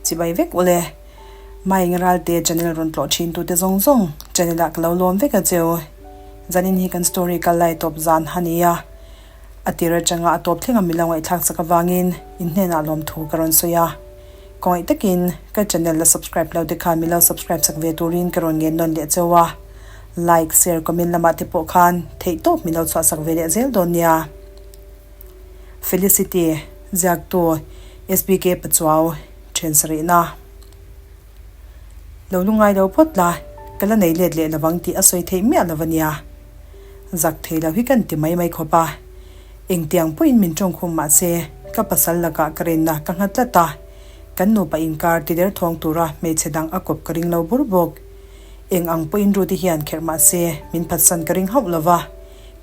Chibai vek ule. Maing Ralte channel rawn tlawh thin tute zawng zawng channel ah ka lo lawm vek a cheu. Zanin hi kan story kal lai tawp zan ha nia. A tir atanga a tawp thleng a milo ngaihthlak chak avangin in hnenah lawmthu ka rawn sawi a. Kawngaih takin ka channel la subscribe lo te khan milo subscribe sak ve turin ka rawn ngen nawn leh cheu a. Like, share, comment lamah te pawh khan theih tawp milo chhuah sak ve leh zel dawn nia. Felicity, Ziaktu, SBK Pachuau, Then sarihna. Lo lungai lo phawt la, ka la nei let leh lovang tih a sawi theih miah lo a nia. Zak thei lo hi kan ti mai mai khawp a. Engtiang pawhin min tawngkhum mah se, ka pasal lakah ka rinna ka nghat tlat a. Kan nupa inkar ti der thawng tura hmeichhe dang a kawp ka ring lo bur bawk. Eng ang pawhin Ruti hian kherh mah se, min phatsan ka ring hauh lo va.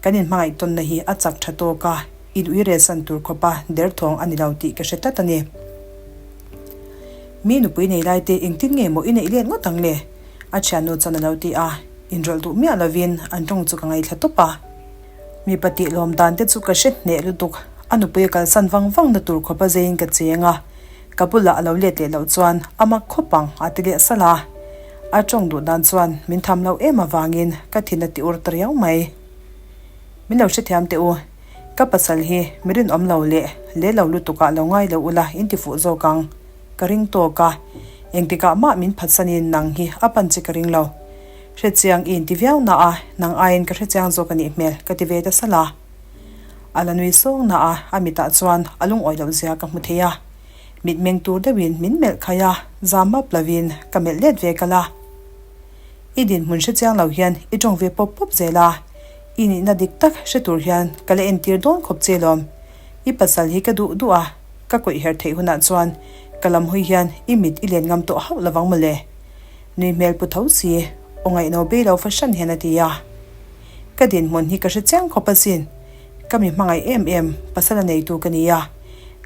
Kan inhmangaih tawnna hi a chak tha tawk a, in ui relsan tur khawpa derthawng a ni lo tih ka hre tlat a ni. Mi nupui nei lai te engtin nge maw i neih let ngawt ang le? A thiannu chuan a lo ti a, inrawlh duh miah lovin an tawng chu ka ngaithla tawp a. Mipa tih lawm dan te chu ka hre hneh lutuk, a nupui a kalsan vang vang na tur khawpa zeiin ka cheng a, ka bulah a lo let leh loh chuan a mak khawp ang a ti leh salh a. A tawng duh dan chuan min tham lo em avangin ka thin a ti ur ta riau mai. Min lo hrethiam teh u, ka pasal hi mi rinawm lo leh le lo lutukah lo ngai lo ula in ti fuh zawk ang. Ka ring tawk a, engtikah mah min phatsanin nang hi a pan che ka ring lo. Hrechiang i inti viau na a, nang aiin ka hrechiang zawk a nih hmel ka ti ve ta salh a. A la nui sawng na a, a mitah chuan a lungawi loh zia ka hmu thei a. Mitmeng tur deuhin min melh khai a, zam map lovin ka melh let ve kal a. I dinhmun hre chiang lo hian i tawng ve pawp pawp zel a, i nihna dik tak hre tur hian ka la entir dawn khawp che lawm. I pasal hi ka duh duh a, ka kawih her theih hunah chuan ka lam hawi hian i mit i len ngam tawh hauh lovang mawle. Nui hmel pu tho si, aw ngaihno bei lo fahran hian a ti a. Ka dinhmun hi ka hre chiang khawp asin. Ka mi hmangaih em em, pasal a neitu ka ni a.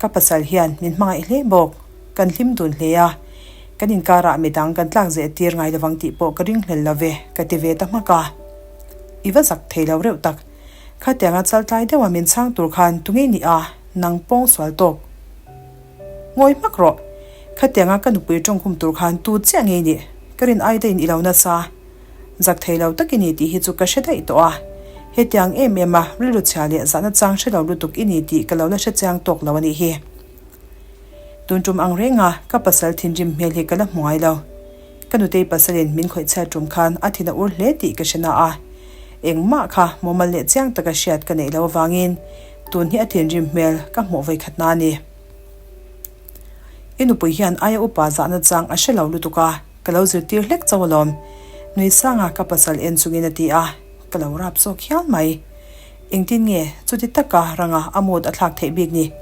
Ka pasal hian min hmangaih hle bawk. Kan hlim dun hle a. Kan inkarah midang kan tlak zeh tir ngai lovang tih pawh ka ringhlel lo ve, ka ti ve ta hmak a. I va zak thei lo reuh tak. Khatianga chaltlai deuha min chhang tur khan tunge ni a, nang pawng sual tawk. Ngawi hmak rawh. Khatianga ka nupui tawngkhum tur khan tu chiah ngei ni? Ka rin ai daihin i lo nasa. Zak thei lo tak i ni tih hi chu ka hre daih tawh a. Hetiang em em a rilru chhia leh zahna chang hre lo lutuk i ni tih ka lo la hre chiang tawk lo a nih hi. Tun tum ang reng a ka pasal thinrim hmel hi ka la hmu ngai lo. Ka nutei pasalin min khawih chhiat tum khan a thin a ur hle tih ka hre na a. Engmah kha mumal leh chiang taka hriat ka neih lo avangin tun hi a thinrim hmel ka hmuh vawikhat na a ni. I nupui hian aia upa zahna chang a hre lo lutuk a. Ka lo zirtir hlek chauh alawm. Nui sanga ka pasal en chungin a ti a, ka lo rap zawk hial mai. Engtin nge chuti taka ranga a mood a thlak theih bik ni?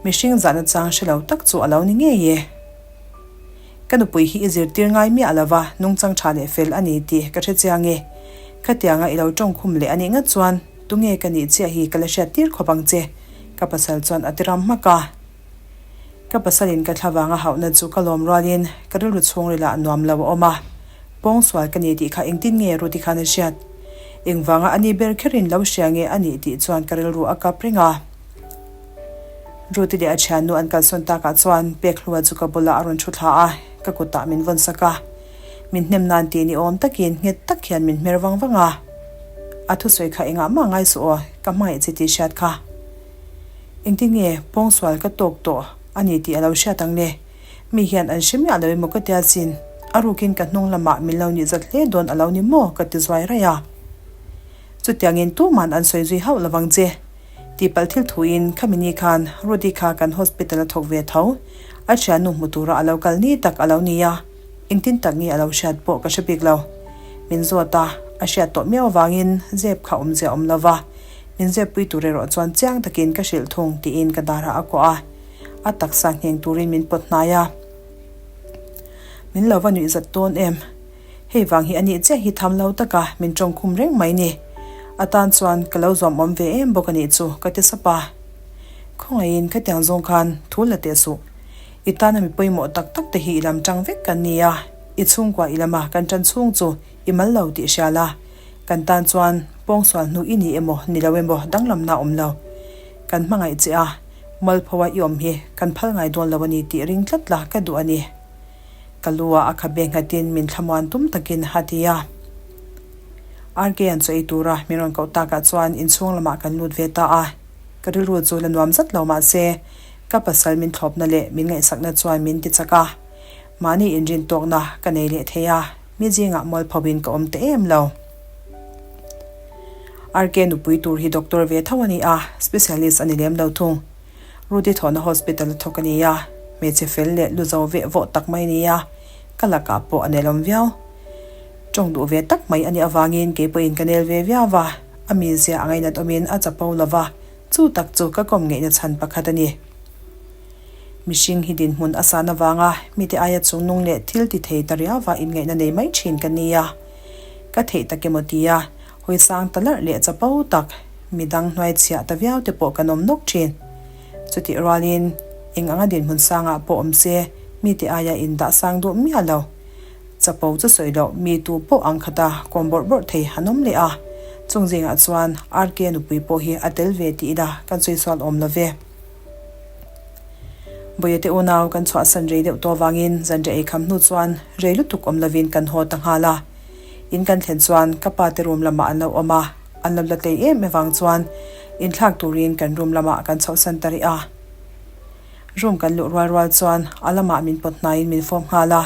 Mihring zahna chang hre lo tak chu a lo ni ngei e. Ka nupui hi i zirtir ngai miah lova nungchang tha leh fel a ni tih ka hre chiang e. Khatianga i lo tawngkhum leh a nih ngat chuan tunge ka nih chiah hi ka la hriat tir khawp ang che, ka pasal chuan a ti ram hmak a. Ka pasalin ka thla vanga hauhna chu ka lawm rualin ka rilru chhungril ah nuam lo a awm a, pawngsual ka ni tih kha engtin nge Ruti khan a hriat? Engvanga a ni ber kherin lo hria nge a nih tih chuan ka rilru a kap reng a. Ruti leh a thiannu an kalsawn takah chuan Pekhlua chu ka bulah a rawn thu thla a, ka kutah min vawn sak a. Min hnem nan tih ni awm takin nghet tak hian min hmer vang vang a. A thusawi kha engah mah ngai suh aw, ka hmangaih che tih hriat kha. Engtin nge pawngsual ka tawk tawh a ni tih a lo hriat ang le? Mi hian an hre miah lo emaw ka tia sin, a rukin ka hnung lamah min lo nih zat hle dawn a lo ni maw ka ti zuai raih a. Chutiangin tuman an sawi zui hauh lovang che. Tihpalh thil thuin khami ni khan Rudy kha kan hospital a thawk ve tho, a thiannu hmu tura a lo kal ni tak a lo ni a, engtin tak nge a lo hriat pawh ka hre bik lo. Min zawt a, a hriat tawh miau avangin zep kha awmzia awm lova. Min zep pui tur erawh chuan chiang takin ka hrilh thung tiin ka darah a kuah a, a taksa ngheng turin min pawt hnai a. Min lo va nuih zat dawn em? Hei vang hi a nih chiah hi tham lo taka min tawngkhum reng mai ni. A tan chuan ka lo zuam awm ve em bawk a nih chu ka ti sap a. Khawngaihin khatiang zawng khan thu la teh suh. I tana mi pawimawh tak tak te hi i lam tang vek kan ni a, i chhungkua i lama kan tan chhung chu i mal lo tih hria la. Kan tan chuan pawngsual hnu i ni emaw ni lo emaw danglamna a awm lo. Kan hmangaih che a, mualpho a i awm hi kan phal ngai dawn lo a ni tih ring tlat la ka duh a ni. Ka lu ah a khabe nghatin min thlamuan tum takin a ti a. RK-a'n chaw ei tura min rawn koh takah chuan inchhung lamah kan lut ve ta a. Ka rilru chu la nuam zat lo mah se, ka pasal min thlawpna leh min ngaihsakna chuan min ti chak a. Mahni inrin tawkna ka nei leh thei a, mi zingah mualpho in ka awm ta em lo. RK nupui tur hi doctor ve tho a ni a, specialist a ni lem lo thung. Rudy thawhna hospital a thawk a ni a, hmeichhe fel leh lu zo veh vawh tak mai a ni a, ka lakah pawh a nelawm viau. Tawng duh ve tak mai a nih avangin kei pawhin ka nel ve viau va, a mizia a ngainat awmin a chapo lo va, chu tak chu ka kawm ngeihna chhan pakhat a ni. Mihring hi dinhmun a san avanga mite aia chungnung leh thil ti thei ta riauva inngaihna nei mai thin ka ni a. Ka theih tak emaw tia hawi sang ta larh leh chapo tak, midang hnuaichhiah ta viau te pawh kan awm nawk thin. Chutih rualin eng anga dinhmun sangah pawh awm se mite aia indah sang duh miah lo. Chapo chu sawi loh mi tu pawh ang khata kawm bawrh bawrh thei han awm leh a, chung zingah chuan RK nupui pawh hi a tel ve tih ila kan sawi sual awm lo ve. Bawihte unau kan chhuahsan rei deuh tawh avangin zanriah ei kham hnu chuan rei lutuk awm lovin kan haw ta nghal a. In kan thlen chuan ka pa te room lamah an lo awm a, an lo la tlei em avang chuan inthlak turin kan room lamah kan chhohsan ta rih a. Room kan luh rual rual chuan a lamah min pawt hnaiin min fawp nghal a,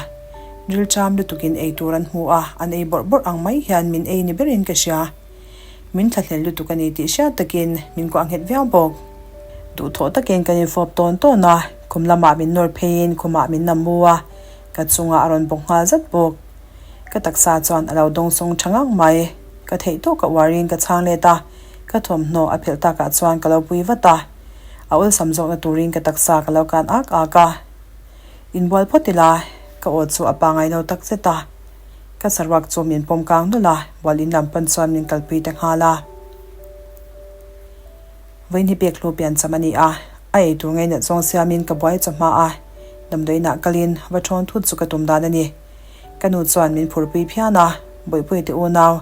rilṭam lutukin ei tur an hmu a, an ei bawrh bawrh ang mai hian min ei ni berin ka hria. Min thlahlel lutuk a ni tih hriat takin min kuah nghet viau bawk. Duhthawh takin kan infawp tawn tawn a, khum lamah min nawr pheiin khumah min nam mu a, ka chungah a rawn bawk nghal zat bawk. Ka taksa chuan a lo dawngsawng tha ngang mai. Ka theih tawk a uarin ka chhang let a, ka thawmhnaw a phelh takah chuan ka lo pui vat a. A awlsam zawkna turin ka taksa ka lo kan ak ak a. Inbual phawt ila, ka aw chu a pangai lo tak zet a. Ka saruak chu min pawm kang nawlh a, bual in lam pawn chuan min kalpui ta nghal a. Vawiin hi pek hlu piancham a ni a, a ei tur ngainat zawng siamin ka buai chawhma a, damdawiinah kalin va thawn thut chu ka tum dan a ni. Ka nu chuan min phurpui phian a, Bawihpuite unau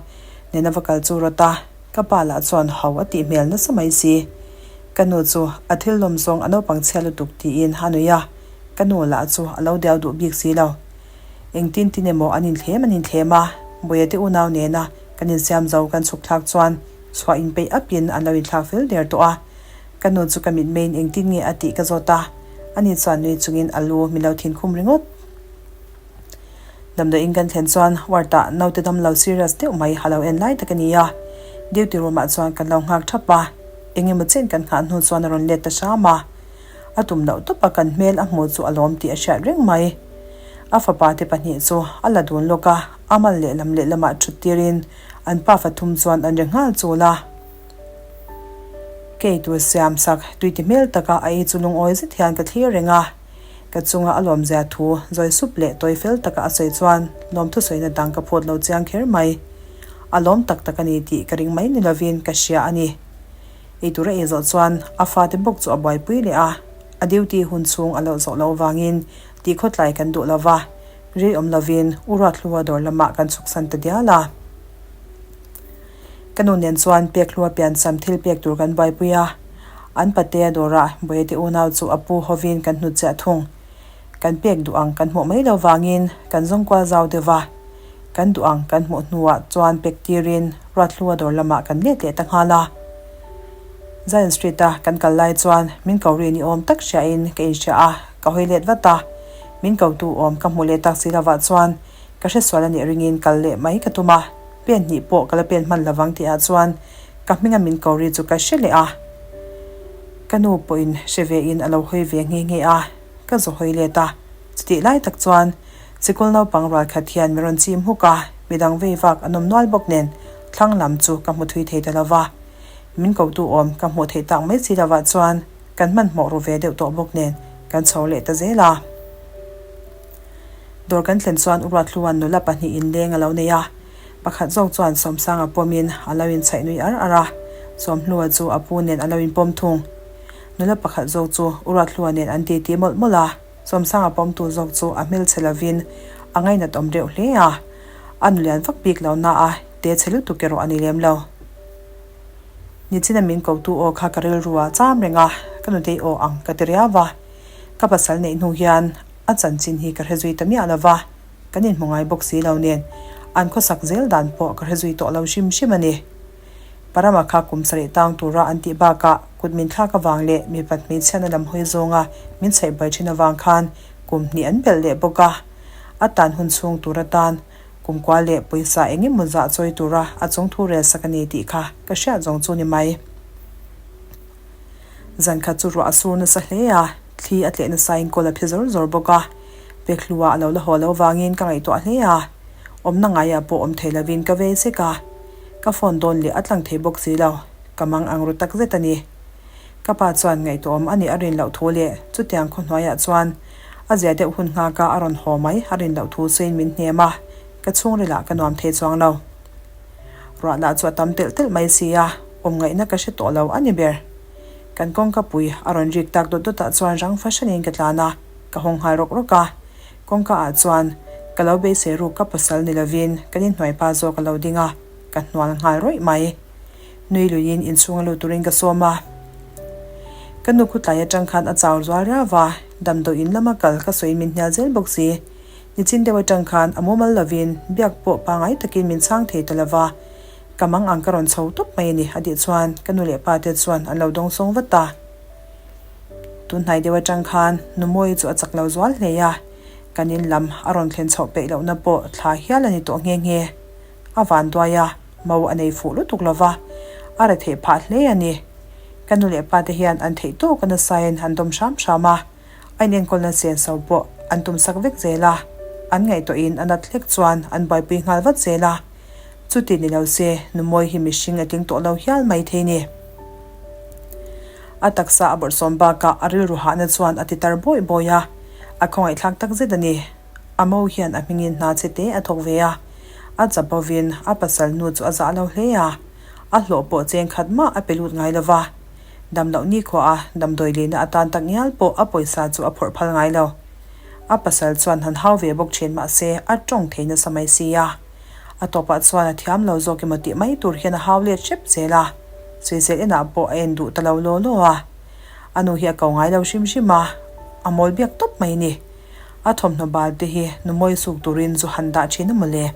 nena va kal chu rawt a. Ka pa lah chuan ho a tih hmel nasa mai si. Ka nu chu a thil lawm zawng a naupang chhia lutuk tiin a nui a, ka nu lah chu a lo diau duh bik si lo. Engtin tin emaw an inthlem an inthlem a, Bawia te unau nena kan insiam zo kan chhuk thlak chuan chhuah inpeih apin an lo inthlak fel der tawh a. Ka nu chu ka mitmeiin engtin nge a tih ka zawt a, ani chuan nui chungin a lu min lo thinkhum ringawt. Damdawiin kan thlen chuan ward ah naute dam lo serious deuh mai a lo en lai tak a ni a, duty room ah chuan kan lo nghak thap a, eng emaw chen kan nghah hnu chuan a rawn let ta hram a, a tum loh tawp a kan hmel a hmuh chu a lawm tih a hriat reng mai. A fapa te pahnih chu a la dun lawk a, a mal lehlam lehlamah thut tirin an pa fathum chuan an ri nghal chul a. Kei tur siam sak tui ti hmel taka a ei chu lungawi zet hian ka thlir reng a. Ka chunga a lawmzia thu zawi sup leh tawi fel taka a sawi chuan lawmthu sawina dang ka phut lo chiang kher mai. A lawm tak tak a ni tih ka ring mai ni lovin ka hria a ni. Ei tur a ei zawh chuan a fate bawk chu a buaipui leh a, a duty hun chhung a loh zawh loh avangin tih khawtlai kan duh lo va, rei awm lovin U Ruathlua dawr lamah kan chhuksan ta dial a. Ka nu nen chuan Pekhlua piancham thil pek tur kan buaipui a, an patea dawrah Bawihte unau chu a pu hovin kan hnutchiah thung. Kan pek duh ang kan hmuh mai lo vangin kan zawng kual zau deuh va, kan duh ang kan hmuh hnuah chuan pek tirin Ruathlua dawr lamah kan let leh ta nghal a. Zion Street-a kan kal lai chuan min ko ri ni awm tak hriain ka inhria a, ka hawi let vat a, min kotu awm ka hmuh leh tak si lovah chuan Ka hresual a nih ringin kal leh mai ka tum a, pen hnih pawh ka la pen hman lovang tih ah chuan ka hminga min ko ri chu ka hre leh a. Ka nu pawhin hre ve in a lo hawi ve nghe nghe a, ka zaw hawi let a. Chutih lai tak chuan sikul naupang rual khat hian min rawn chim huk a, midang vei vak an awm nual bawk nen thlang lam chu ka hmu thui thei ta lova. Min kotu awm ka hmuh theih tak mai si lovah chuan kan hmanhmawh ru ve deuh tawh bawk nen kan chho leh ta zel a. Dawr kan thlen chuan U Ruathlua'n nula pahnihin leng a lo nei a, pakhat zawk chuan Sawmsanga pawmin a lo inchhaih nui ar ar a, Sawmhlua chu a pu nen a lo inpawm thung. Nula pakhat zawk chu U Ruathlua nen an titi mawlh mawlh a, Sawmsanga pawmtu zawk chu a hmelchhe lovin a ngainat awm reuh hle a, a nulian vak bik lo na a, te chhe lutuk erawh a ni lem lo. Nichina min kotu aw kha ka rilru ah cham reng a, ka nutei aw ang ka ti riau va, ka pasal neih hnu hian a chanchin hi ka hre zui ta miah lo va. Kan inhmu ngai bawk si lo nen, an khawsak zel dan pawh ka hre zui tawh lo hrim hrim a ni. Parama kha kum sarih tang tura an tih bakah kut min thlak avang leh mipat hmeichhiatna lam hawi zawnga min chhaih buai thin avang khan kum hnih an belh leh bawk a. A tan hun chhung tur atan kum kua leh pawisa eng emaw zah chawi tura a chung thu rel sak a ni tih kha ka hriat zawng chu ni mai. Zan khat chu ruah a sur nasa hle a, thli a tleh nasain kawl a phi zawr zawr bawk a. Pekhlua a lo la haw lo vangin ka ngaihtuah hle a, awmna ngaiah pawh awm thei lovin ka vei sek a. Ka phone dawn leh a tlang thei bawk si lo, ka mang ang ru tak zet a ni. Ka pa chuan ngaihtuahawm a nih a rin loh thu leh chutiang khaw hnuaiah chuan a zia deuh hun nghaka a rawn haw mai a rin loh thu sawiin min hnem a, ka chhungrilah ka nuam thei chuang lo. Ruah lah chu a tam telh telh mai si a, awm ngaihna ka hre tawh lo a ni ber. Kan kawngka pui a rawn rik tak dawt dawtah chuan rang fahranin ka tlan a, ka hawng nghal rawk rawk a. Kawngka ah chuan ka lo beisei ruk ka pasal ni lovin kan inhnuai pa zawk a lo ding a, ka hnual nghal rawih mai. Nui luiin inchhung a lut turin ka sawm a. Ka nu khutlai atang khan a chau zual riau va, damdawi in lama kal ka sawiin min hnial zel bawk si. Nichin deuh atang khan a mumal lovin biak pawh pangai takin min chhang thei ta lova, ka mang ang ka rawn chho tawp mai a ni a tih chuan ka nu leh pa te chuan an lo dawng sawng vat a. Tunhnai deuh atang khan Numawi chu a chak lo zual hle a, kan in lam a rawn thlen chhoh peih lohna pawh thla hial a ni tawh nghe nghe. A van duai a, mo a nei fuh lutuk lova, a re theih phah hle a ni. Ka nu leh pa te hian an theih tawk a nasain an dawm hram hram a. A inenkawlna senso pawh an tum sak vek zel a, an ngaihtuahin a nat hlek chuan an buaipui nghal vat zel a. Chuti ni lo se, Numawi hi mihring a tling tawh lo hial mai thei ni. A taksa a bawrhsawm bakah a rilru hahna chuan a ti tar bawih bawih a, a khawngaihthlak tak zet a ni. A mo hian a hmingin hna chhe te a thawk ve a, a chapovin a pasal nu chu a zah lo hle a, a hlawh pawh cheng khat mah a pe lut ngai lo va. Damloh nikhua a damdawi lehna atan tak ngial pawh a pawisa chu a phawrh phal ngai lo. A pasal chuan han hau ve bawk thin mah se a tawng thei nasa mai si a. A tawpah chuan a thiam lo zawk emaw tih mai tur hian a hau let hrep zel a. Sawisel enah pawh a en duh ta lo law law a. A nu hi a ko ngai lo hrim hrim a, a mawl biak tawp mai ni. A thawmhnaw bal te hi nu mawi suk turin zu han dah thin a mawle.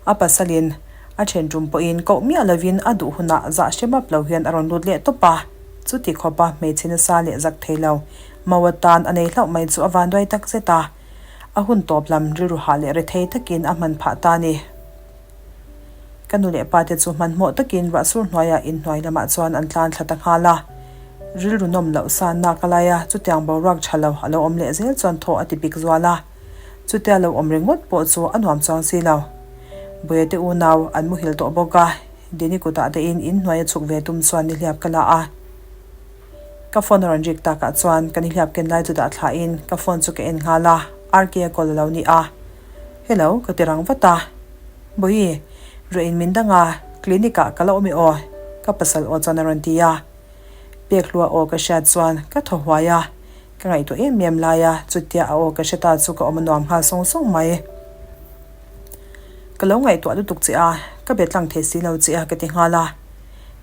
A pasalin a then tum pawhin koh miah lovin a duh hunah zah hre map lo hian a rawn lut leh tawp a. Chuti khawpa hmeichhe nasa leh zak thei lo Mau atan a nei hlauh mai chu a vanduai tak zet a. A hun tawp lam rilru hah leh rethei takin a hman phah ta a ni. Ka nu leh pa te chu hmanhmawh takin ruahsur hnuaiah inhnuai lamah chuan an tlan thla ta nghal a. Rilru nawm loh san nak a lai a, chutiang boruak tha lo a lo awm leh zel chuan thaw a ti pik zual a. Chutia lo awm ringawt pawh chu a nuam chuang si lo. Buaite unau an muhil tawh bawk a, Dini kutah te in inhnuai a chhuk ve tum chuan nihliap ka la a. Ka phone a rawn rik takah chuan ka nihliap ken lai chu dah thla in ka phone chu ka en nghal a, RK a call a lo ni a. Hello, ka ti rang vat a. Bawihi, ruah in min dang a, clinic ah ka la awm e aw, ka pasal aw chuan a rawn ti a. Pekhlua aw ka hriat chuan ka thaw huai a. Ka ngaihtuah em em lai a, chutia a aw ka hre ta chu ka awm a nuam nghal sawng sawng mai. Ka lo ngaihtuah lutuk che a, ka be tlang thei si lo che a ka ti nghal a.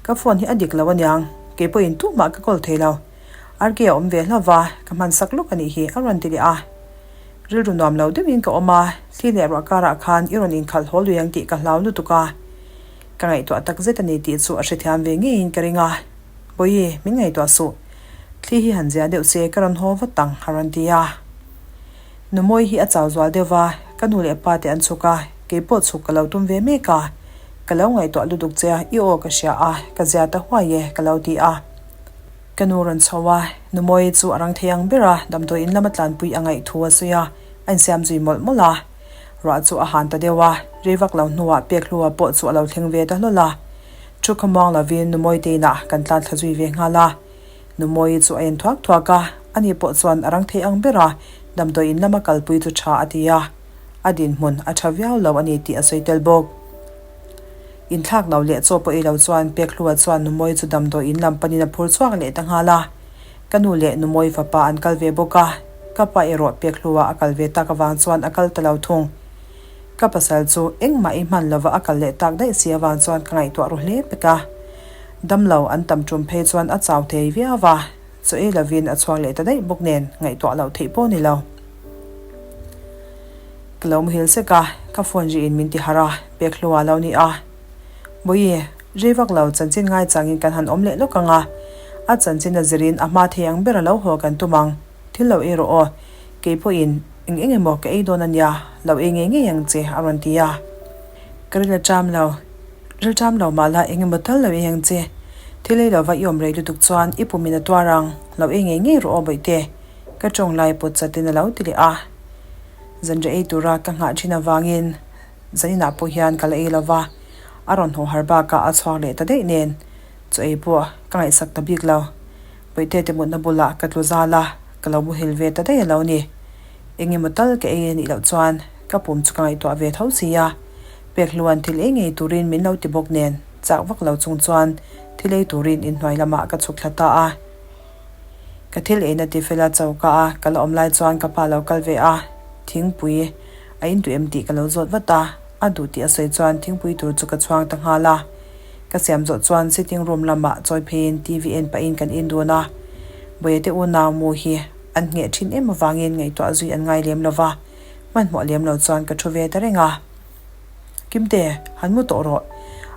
Ka phone hi a dik lo aniang, kei pawhin tumah ka call thei lo. RK a awm ve hlauh va, ka hman sak lawk a nih hi a rawn ti leh a. Rilru nuam lo deuhin ka awm a, thli leh ruah karah khan i rawn inkhalh haw lui ang tih ka hlau lutuk a. Ka ngaihtuah tak zet a ni tih chu a hrethiam ve ngeiin ka ring a. Bawihi, min ngaihtuah suh. Thli hi han zia deuh se ka rawn haw vat ang, a rawn ti a. Numawi hi a chau zual deuh va, ka nu leh pa te an chhuk a, kei pawh chhuk ka lo tum ve mek a. Ka lo ngaihtuah lutuk che a, i aw ka hria a, ka zia ta huai e, ka lo ti a. Ka nu rawn chho a, Numawi chu a rang thei ang ber a, damdawi in lama tlanpui a ngaih thu a sawi a, a insiam zui mawlh mawlh a. Ruah chu a han ta deuh a, rei vak lo hnuah Pekhlua pawh chu a lo thleng ve ta hlawl a. Thu kha muang lovin Numawi te inah kan tlan thla zui ve nghal a. Numawi chu a en thuak thuak a, ani pawh chuan a rang thei ang ber a, damdawi in lama kalpui chu tha a ti a. A dinhmun a tha viau lo a ni tih a sawi tel bawk. Inthlak lo leh chaw pawh ei lo chuan Pekhlua chuan Numawi chu damdawi in lam panin a phur chhuak leh ta nghal a. Ka nu leh Numawi fapa an kal ve bawk a, ka pa erawh Pekhlua a kal ve tak avang chuan a kal ta lo thung. Ka pasal chu engmah i hman lova a kal leh tak daih si avang chuan ka ngaihtuah ru hle pek a. Damlo an tam tum phei chuan a chau thei viau a, chaw ei lovin a chhuak leh ta daih bawk nen ngaihtuah loh theih pawh ni lo. Ka lo muhil sek a, ka phone ri in min ti harh a, pek hlu ah lo ni a. Bawihi, rei vak lo chanchin ngai changin kan han awm leh lawk ang a, a chanchin a zirin a hma thei ang ber a lo haw kan tum ang, thil lo ei rawh aw, kei pawhin eng eng emaw ka ei dawn a nia, lo ei ngei ngei ang che a rawn ti a. Ka ril a ṭam lo, ril ṭam lo mah la eng emaw tal lo ei ang che, thil ei lova i awm rei lutuk chuan i pumin a tuar ang, lo ei ngei ngei rawh aw Bawihte, ka ṭawng lai pawt chatin a lo ti leh a. Zanriah ei tura ka nghah ṭhin avangin zaninah pawh hian ka la ei lova, a rawn haw har bakah a chhuak leh ta daih nen chaw ei pawh ka ngaihsak ta bik lo. Bawihte te mutna bulah ka tlu zal a, ka lo muhil ve ta daih a lo ni. Eng emaw tal ka ei a nih loh chuan ka pum chu ka ngaihtuah ve tho si a, Pekhluan thil ei ngei turin min lo ti bawk nen chak vak lo chung chuan thil ei turin inhnuai lamah ka chhuk thla ta a. Ka thil eina ti fel a choka a ka la awm lai chuan ka pa lo kal ve a, thingpui a in duh em tih ka lo zawt vat a, a duh tih a sawi chuan thingpui tur chu ka chhuang ta nghal a. Ka siam zawh chuan sitting room lamah chawi pheiin TV en pahin kan in dun a, Bawihte unau mu hi an ngheh thin em avangin ngaihtuah zui an ngai lem lo va, hmanhmawh lem lo chuan ka thu ve ta reng a. Kimte, han mu tawh rawh,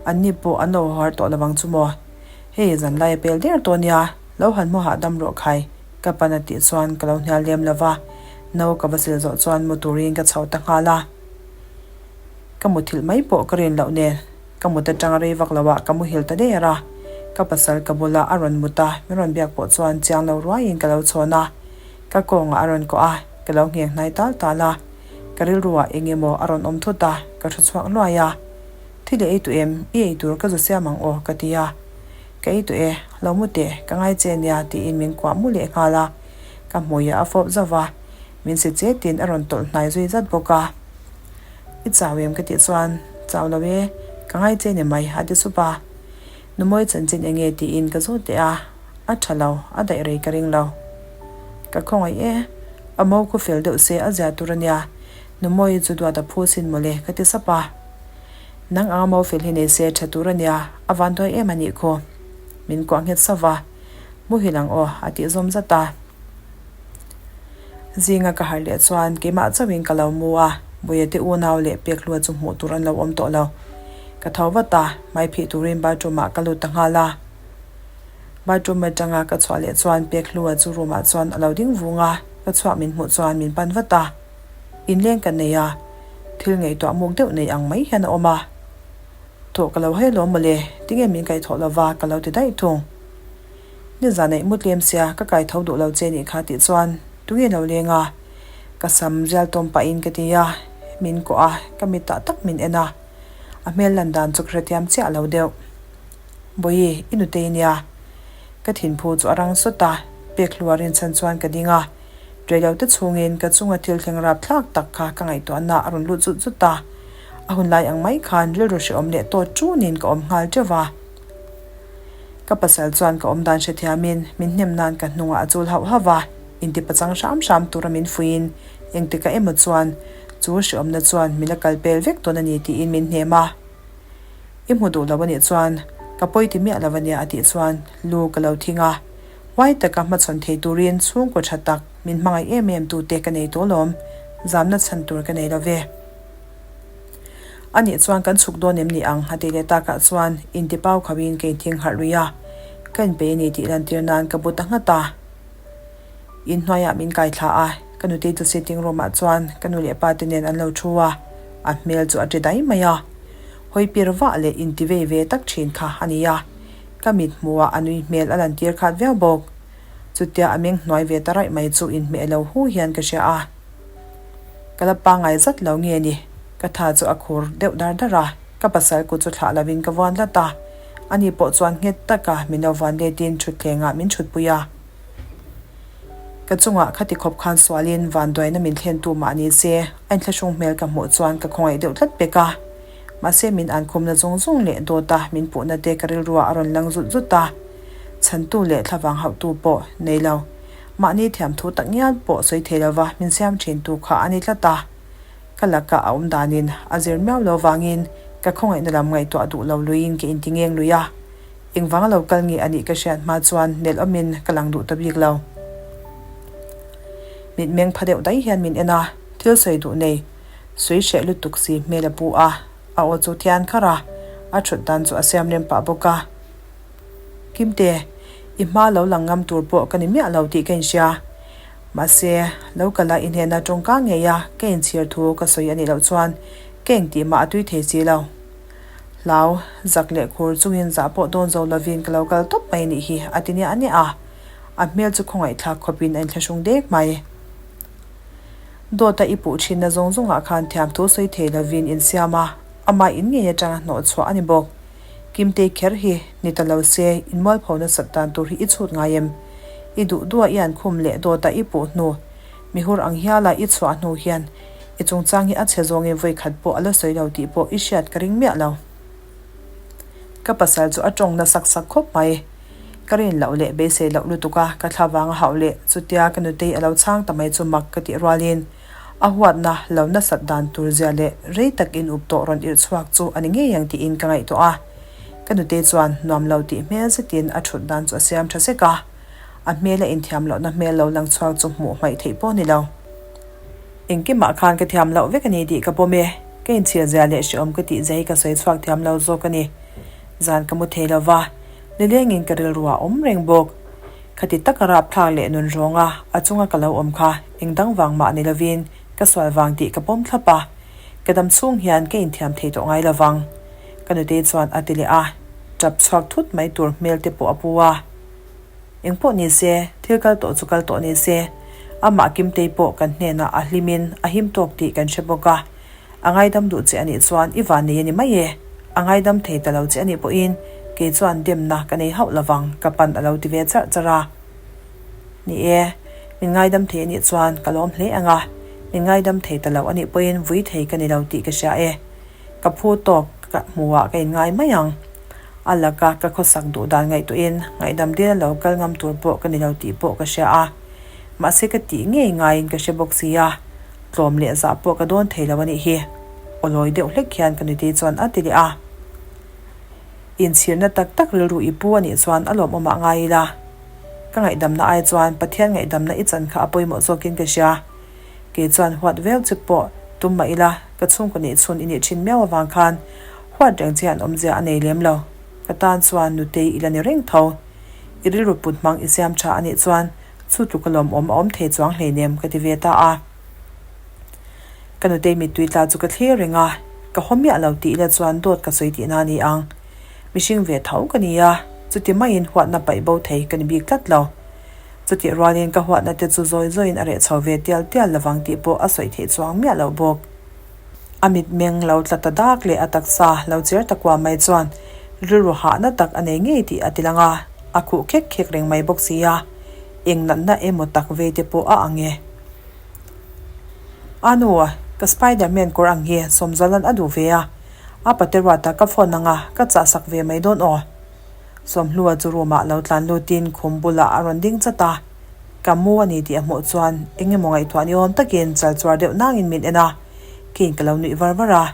anni pawh an lo har tawh lovang chu maw? Hei, zanlai a pel der tawh nia, lo han hmu hahdam rawh khai, ka pan a tih chuan ka lo hnial lem lo va, no ka va sil zawh chuan mu turin ka chho ta nghal a. Ka muthilh mai pawh ka rin loh nen, ka mut atanga rei vak loah ka muhil ta der a, ka pasal ka bula a rawn mut a, min rawn biak pawh chuan chiang lo ruaiin ka lo chhawn a, ka kawngah a rawn kawh a, ka lo ngheng hnai tal tal a, ka rilruah eng emaw a rawn awm thut a, ka thu chhuak hluai a. Thil i ei tawh em? I ei tur ka zu siam ang aw, ka ti a. Ka ei tawh e, lo mu teh, ka ngai che nia, tiin min kuah mu leh nghal a. Ka hmuiah a fawp zauh va, min si chetin a rawn tawlh hnai zui zat bawk a. I chau em? ka tih chuan, Chau lo e, ka ngai che ni mai, a ti sup a. Numawi chanchin eng nge tiin ka zawt teh a, a tha lo, a daih rei ka ring lo. Ka khawngaih e, a mo khu fel deuh se a zia tur a nia, Numawi chu duat a phu sin mawle, ka ti sap a. Nang anga mo fel hi nei se tha tur a nia, a van duai em a nih khaw. Min kuah nghet sauh va, Muhil ang aw, a tih zawm zat a. Zinga ka harh leh chuan keimah chauhin ka lo mu a, Bawihte unau leh Pekhlua chu hmuh tur an lo awm tawh lo. Ka tho vat a, hmai phih turin bathroom ah ka lut ta nghal a. Bathroom atanga ka chhuah leh chuan Pekhlua chu room ah chuan a lo ding vung a, ka chhuak min hmuh chuan min pan vat a. Inleng ka nei a, thil ngaihtuah muk deuh nei ang mai hian a awm a. Thawh ka lo hai lawm mawle, tinge min kaihthawh lova ka lo ti daih thung. Nizan aih mu tlem sia ka kaitho duh lo che nih kha tih chuan tunge lo leng a, ka sam rial tawm pahin ka ti a, min kawh a, ka mitah tak min en a, a hmel lan dan chu ka hrethiam chiah lo deuh. Bawihi, i nutei nia. Ka thinphu chu a rang sawt a, pek hluar rinchhan chuan ka ding a. Reilote chhungin ka chunga thil thleng rap thlak tak kha ka ngaihtuahna a rawn lut zut zut a, a hun lai ang mai khan rilru hrehawm leh tawt ṭunin ka awm nghal ṭeuh va. Ka pasal chuan ka awm dan hrethiamin min hnem nan ka hnungah a chul hauh hauh va, intipachang hram hram tura min fuiin engtikah emaw chuan chu hrehawmna chuan min la kal pel vek dawn a ni tiin min hnem a. I hmu duh lo a nih chuan ka pawi ti miah lo a nia a tih chuan lu ka lo thing a. Huai taka hmachhawn thei turin chhungkaw tha tak min hmangaih em em tute ka nei tawh lawm, zamna chhan tur ka nei lo ve. A nih chuan kan chhuk dawn em ni ang a tih leh takah chuan intipau khauhin ka inthing harh lui a, ka inpeih a ni tih lantir nan ka bu ta nghat a. Inhnuaiah min kai thla a, ka nutei chu sitting room ah chuan ka nu leh pa te nen an lo thu a, a hmel chu a ti dai mai a. Hawi pir vah leh intivei ve tak thin kha a ni a. Ka mit hmuhah a nui hmel a lantir khat viau bawk. Chutia a meng hnuai ve ta raih mai chu inhmeh lo hu hian ka hria a. Ka la pangngai zat lo nge ni? Ka tha chu a khur deuh dar dar a, ka pasal kut chu thlah lovin ka vuan tlat a. Ani pawh chuan nghet taka min lo vuan letin thutthlengah min thutpui a. Ka chungah khati khawp khan sualin vanduaina min thlentu mah ni se, a inthlahrung hmel ka hmuh chuan ka khawngaih deuh tlat pek a. Mahse min ankhumna zawng zawng leh dawta min puhna te ka rilruah a rawn lang zut zut a. Chhantu leh thlavang hauhtu pawh nei lo. Mahni thiamthu tak ngial pawh sawi thei lova min siam thintu kha a ni tlat a. Ka laka a awm danin a zir miau lo vangin ka khawngaihna lam ngaihtuah duh lo luiin ka intingeng lui a. Engvang a lo kal nge a nih ka hriat hma chuan nelh awmin ka lang duh ta bik lo. Mitmeng pha deuh daih hian min en a, thil sawi duh nei. Sawi hreh lutuk si hmel a pu a, a aw chu thian kharh a, a thut dan chu a siam rem pah bawk a. Kimte, i hma lo lang ngam tur pawh ka ni miah lo tih ka inhria. Mahse, lo kala i hnena tawngka ngei a ka inchhir thu ka sawi a nih loh chuan ka engtih mah a tui thei si lo. Hlau, zak leh khur chungin zah pawh dawn zo lovin ka lo kal tawp mai nih hi a ti niah niah a, a hmel chu khawngaihthlak khawpin a inthlahrung dek mai. Dawta i puh thinna zawng zawngah khan thiamthu sawi thei lovin insiam a, amah in ngei atanga hnawh chhuah a ni bawk. Kimtei kher hi ni ta lo se inmualpho nasat dan tur hi i chhut ngai em? I duh duha i an khum leh dawta i puh hnu, mihur ang hiala i chhuah hnu hian i chungchang hi a chhe zawngin vawi khat pawh a la sawi lo tih pawh i hriat ka ring miah lo. Ka pasal chu a tawng na sak sak khawp mai. Ka rin loh leh beisei loh lutuk a, ka thla vang a hauh leh chutia ka nutei a lo chhang ta mai chu mak ka tih rualin a huatna lo nasat dan tur zia leh rei tak in up tawh rawn irh chhuak chu a ni ngei ang tiin ka ngaihtuah a. Ka nutei chuan nuam lo tih hmel zetin a thut dan chu a siam tha sek a, a hmel a inthiam lohna hmel lo lang chhuak chu hmuh hmaih theih pawh a ni lo. Engkimah khan ka thiam loh vek a ni tih ka pawm e, ka inchhir zia leh hrehawm ka tih zia hi ka sawi chhuak thiam lo zawk a ni. Zan ka mu thei lo va, nilengin ka rilru ah awm reng bawk. Khati taka rapthlak leh nun rawnga a chunga ka lo awm kha eng dang vang mah ni lovin ka sual vang tih ka pawm thlap a, ka dam chhung hian ka inthiam thei tawh ngai lo vang. Ka nutei chuan a ti leh a, tap chhuak thut mai tur hmel te pawh a pu a. Eng pawh ni se, thil kal tawh chu kal tawh ni se, amah Kimtei pawh kan hnenah a hlimin a him tawk tih kan hre bawk a, A ngaidam duh che a nih chuan i van nei a ni mai e. A ngaidam thei ta lo che a nih pawhin kei chuan demna ka nei hauh lovang ka pan a lo ti ve charh charh a. Ni e, min ngaidam thei a nih chuan ka lawm hle ang a, min ngaidam thei ta lo a nih pawhin vui thei ka ni lo tih ka hria e. Ka phu tawk ka hmuhah ka inngai mai ang. A laka ka khawsak duh dan ngaihtuahin ngaihdam dil a lo kal ngam tur pawh ka ni lo tih pawh ka hria a. Mahse ka tih ngei ngaiin ka hre bawk si a. Tlawm leh zah pawh ka dawn thei lo a nih hi. Awlawi deuh hlek hian ka nutei chuan a ti leh a. Inchhirna tak tak rilru i pu a nih chuan a lawmawmah ngai ila. Ka ngaihdamna ai chuan Pathian ngaihdamna i chan kha a pawimawh zawkin ka hria. Kei chuan huat viau che pawh tum mah ila ka chhungkaw nih chhun i nih thin miau avang khan huat reng che hian awmzia a nei lem lo. Ka tan chuan nutei i la ni reng tho. I rilru put hmang i siam tha a nih chuan Chu tluk a lawmawm a awm thei chuang hleinem ka ti ve ta a. Ka nutei mittui tla chu ka thlir reng a, ka haw miah lo tih ila chuan dawt ka sawi tihna a ni ang. Mihring ve tho ka ni a, chuti maiin huatna paih bo thei ka ni bik tlat lo. Chutih rualin ka huatna te chu zawi zawiin a reh chho ve tial tial lovang tih pawh a sawi theih chuang miah loh bawk. A mitmeng lo tla ta dak leh a taksa lo cher ta kuam mai chuan rilru hahna tak a nei ngei tih a ti lang a, a khuh khek khek reng mai bawk si a, eng natna emaw tak vei te pawh a ang e. A nu, ka Spiderman kawr ang hi Sawmzalan a duh ve a, a pate ruata ka phone ang a, ka chah sak ve mai dawn aw. Sawmhlua chu room ah lo tlan lutin khum bulah a rawn ding chat a, Ka mu a ni tih a hmuh chuan eng emaw ngaihtuah ni awm takin chal chuar deuh nangin min en a, keiin ka lo nuih var var a.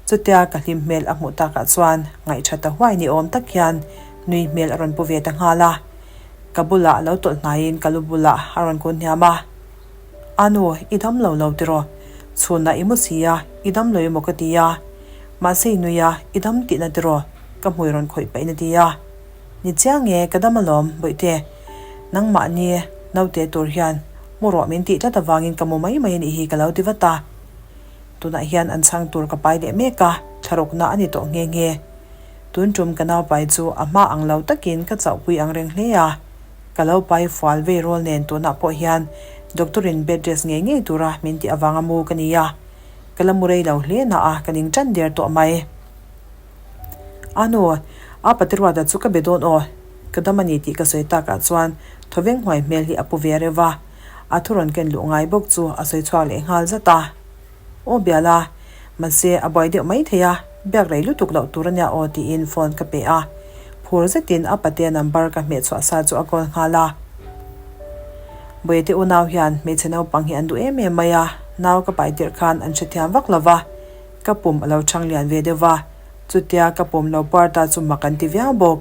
Chutia ka hlim hmel a hmuh takah chuan ngaihṭha ta huai ni awm tak hian nui hmel a rawn pu ve ta nghal a. Ka bulah lo tawlh hnaiin ka lu bulah a rawn kun hniam a. A nu, i dam lo lo tiraw? Chhunah i mu si a, i dam lo emaw ka ti a. Mahse i nui a, i dam tihna tiraw? Ka hmui rawn khawih pahin a ti a. Ni chiang e, ka dam alawm, Bawihte. Nangmahni naute tur hian mu rawh min tih tlat avangin ka mu mai mai a nih hi ka lo ti vat a. Tunah hian an chhang tur ka pai leh mek a, thlarukna a ni tawh nghe nghe. Tun tum ka naupai chu a hma ang lo takin ka chauhpui ang reng hle a. Ka lo pai fual vei rawl nen tunah pawh hian doctor in bed rest ngei ngei tura min tih avanga mu ka ni a. Ka la mu rei lo hle na a, ka ning tan der tawh mai. A nu, a pate ruata chu ka be dawn aw, ka dam a ni tih ka sawi takah chuan thawveng huai hmel hi a pu ve reuh va, a thu rawn ken luh ngai bawk chu a sawi chhuak leh nghal zat a. Aw biala, mahse a buai deuh mai thei a, biak rei lutuk loh tur a nia aw tiin phone ka pe a, phur zetin a patea number ka hmeh chhuah sa chu a call nghal a. Bawihte unau hian hmeichhe naupang hi an duh em em mai a, nau ka pai tirh khan an hrethiam vak lo va, Ka pum a lo chhang lian ve deuh va, chutia ka pum lo puar ta chu mak an ti viau bawk.